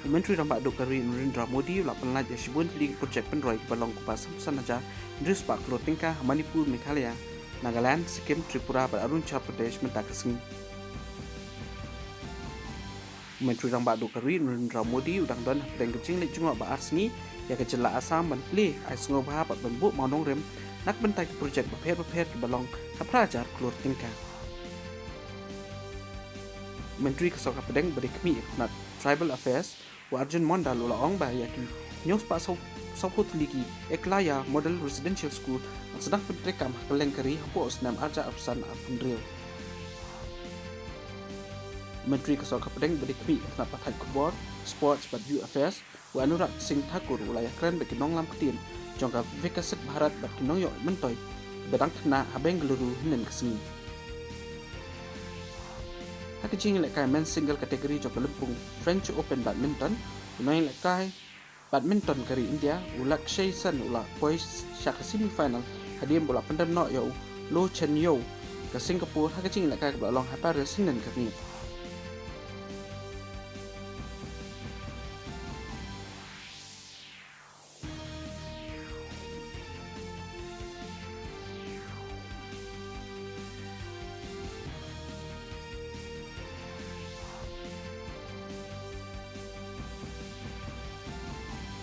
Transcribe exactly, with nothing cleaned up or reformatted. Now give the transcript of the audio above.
U Myntri Rangbah Duh ka ri Narendra Modi u la pynlait ïa shibun tylli ki projek pynroi kiba long kumba sanphew san hajar hynriew spah klur tyngka ha Manipur, Meghalaya, Nagaland, Sikkim, Tripura bad Arunachal Pradesh mynta ka sngi. U Myntri Rangbah Duh ka ri Narendra Modi u dang don hapdeng ka jingleit jngoh ba ar sngi ïa ka jylla Assam ban plie ai sngewbha bad ban buh mawnongrim na ka bynta ki projek bapher bapher kiba long ha phra hajar klur tyngka. U Myntri ka sorkar pdeng ba dei khmih ïa ka tnat Tribal Affairs, u Arjun Mondal u la ong ba ïa ki hynñiew spah saw, sawphew tylli ki Ekalaya Model Residential School yn sdang pyntreikam ha kylleng ka ri hapoh u snem ar hajar arphew san arphew hynriew. U Myntri ka sorkar pdeng ba dei khmih ïa ka tnat pathai khubor, Sports bad Youth Affairs, u Anurag Singh Thakur u la ïakren bad ki nonglam ktien jong ka Viksit Bharat bad ki nongïoh myntoi kiba dang khynnah ha Bengaluru hynnin ka sngi. Ha ka jingïalehkai Men's Single Category jong ka lympung French Open Badminton, u nongïalehkai badminton ka ri India, u Lexi Sen u la poi sha ka semi final hadien ba u la pyndem noh ïa u Lo Chen Yao ka Singapore ha ka jingïalehkai kaba la long ha Paris hynnin ka sngi.